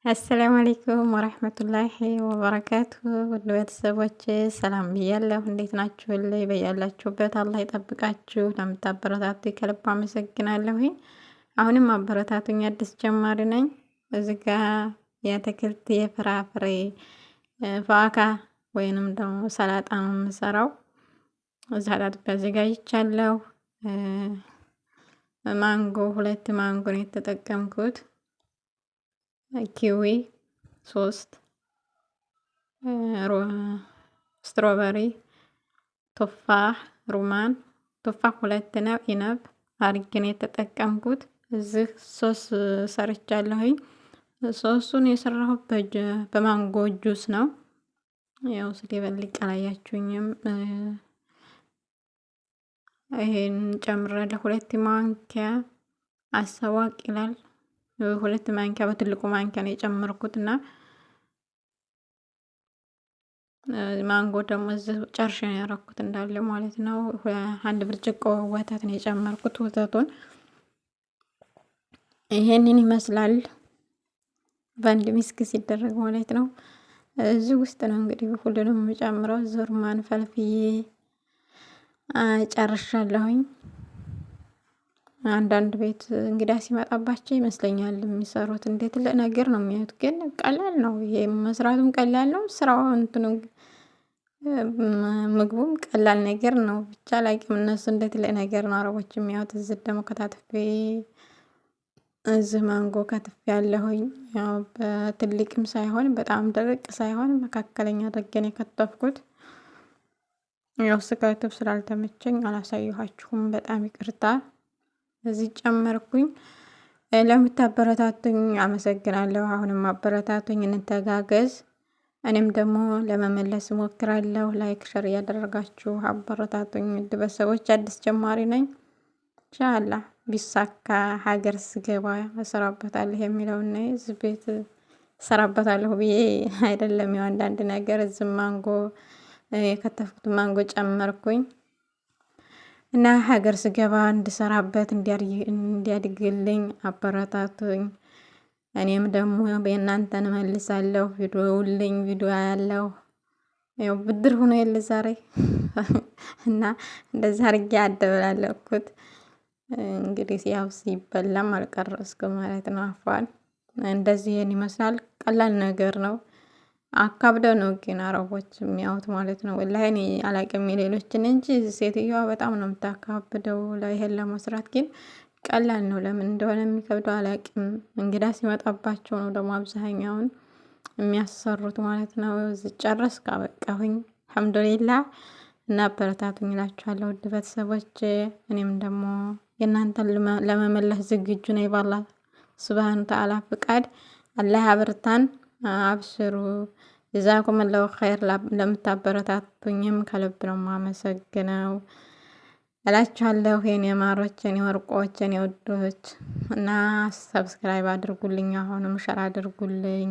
السلام عليكم ورحمة الله وبركاته። ውድ ቤተሰቦች ሰላም ብያለሁ። እንዴት ናችሁልኝ? በያላችሁበት አላህ ይጠብቃችሁ። ለምታበረታቱ ከልብ አመሰግናለሁኝ። አሁንም አበረታቱኝ፣ አዲስ ጀማሪ ነኝ። እዚህ ጋ የአትክልት የፍራፍሬ فواكه ወይንም ደግሞ ሰላጣ ነው የምሰራው። እዛ አጣጥቤ አዘጋጅቻለሁ። ማንጎ ሁለት ማንጎ ነው የተጠቀምኩት። Kiwi ሶስት፣ strawberry፣ تفاح፣ رمان تفاح ሁለት ነው። عنب አርጌ ነው የተጠቀምኩት። እዚህ ሶስ ሰርቻለሁኝ። ሶሱን የሰራሁት በማንጎ ጁስ ነው። ያው ስለበልቅ አላያችሁኝም። ይሄን ጨምራለሁ። ሁለት ማንኪያ አሰዋቅ ይላል። ሁለት ማንኪያ በትልቁ ማንኪያ ነው የጨመርኩት እና ማንጎ ደግሞ እዚህ ጨርሼ ነው ያደረኩት እንዳለ ማለት ነው። አንድ ብርጭቆ ወተት ነው የጨመርኩት። ወተቱን ይሄንን ይመስላል በአንድ mix ሲደረግ ማለት ነው። እዚህ ውስጥ ነው እንግዲህ ሁሉንም የምጨምረው። رمان ፈልፍዬ ጨርሻለሁኝ። አንዳንድ ቤት እንግዳ ሲመጣባቸው ይመስለኛል የሚሰሩት እንደ ትልቅ ነገር ነው የሚያዩት፣ ግን ቀላል ነው። ይሄ መስራቱም ቀላል ነው፣ ስራው እንትኑ ምግቡም ቀላል ነገር ነው። ብቻ ላቂም እነሱ እንደ ትልቅ ነገር ነው አረቦች የሚያዩት። እዚህ ደግሞ ከታትፌ እዚህ ማንጎ ከትፌ ያለሁኝ ያው በትልቅም ሳይሆን በጣም ደረቅ ሳይሆን መካከለኛ አድርጌ ነው የከተፍኩት። ያው ስከትፍ ስላልተመቸኝ አላሳየኋችሁም፣ በጣም ይቅርታ። እዚህ ጨመርኩኝ። ለምታበረታቱኝ አመሰግናለሁ። አሁንም አበረታቱኝ፣ እንተጋገዝ። እኔም ደግሞ ለመመለስ እሞክራለሁ። Like share እያደረጋችሁ አበረታቱኝ። ውድ ቤተሰቦች አዲስ ጀማሪ ነኝ። إن شاء الله ቢሳካ ሀገር ስገባ እሰራበታለሁ የሚለውን እዚህ ቤት እሰራበታለሁ ብዬ አይደለም። ያው አንዳንድ ነገር እዚህ ማንጎ የከተፍኩት ማንጎ ጨመርኩኝ እና ሀገር ስገባ እንድሰራበት እንዲያድግልኝ አበረታቱኝ። እኔም ደግሞ የእናንተን መልሳለሁ። ቪዲዮውልኝ ቪዲዮ ያለው ያው ብድር ሆኖ የለ ዛሬ እና እንደዛ አድርጌ አደበላለኩት። እንግዲህ ያው ሲበላም አልቀረስኩም ማለት ነው። አፏን እንደዚህ ይሄን ይመስላል። ቀላል ነገር ነው። አካብደው ነው ግን አረቦች የሚያዩት ማለት ነው። ወላሂ እኔ አላቅም የሌሎችን እንጂ ሴትዮዋ በጣም ነው የምታካብደው። ይሄን ለመስራት ግን ቀላል ነው። ለምን እንደሆነ የሚከብደው አላቅም። እንግዳ ሲመጣባቸው ነው ደግሞ አብዛኛውን የሚያሰሩት ማለት ነው። እዚህ ጨረስኩ አበቃሁኝ። አልሐምዱሊላህ እና አበረታቱኝ እላችኋለሁ ውድ ቤተሰቦች። እኔም ደግሞ የእናንተን ለመመለስ ዝግጁ ነኝ በአላህ ሱብሃነ ተዓላ ፍቃድ። አላህ አብርታን። አብሽሩ። ጀዛኩም ላሁ ኸይር። ለምታበረታቱኝም ከልብ ነው የማመሰግነው እላችኋለሁ። የኔ ማሮች፣ የኔ ወርቆች፣ የኔ ውዶች እና subscribe አድርጉልኝ፣ አሁንም share አድርጉልኝ።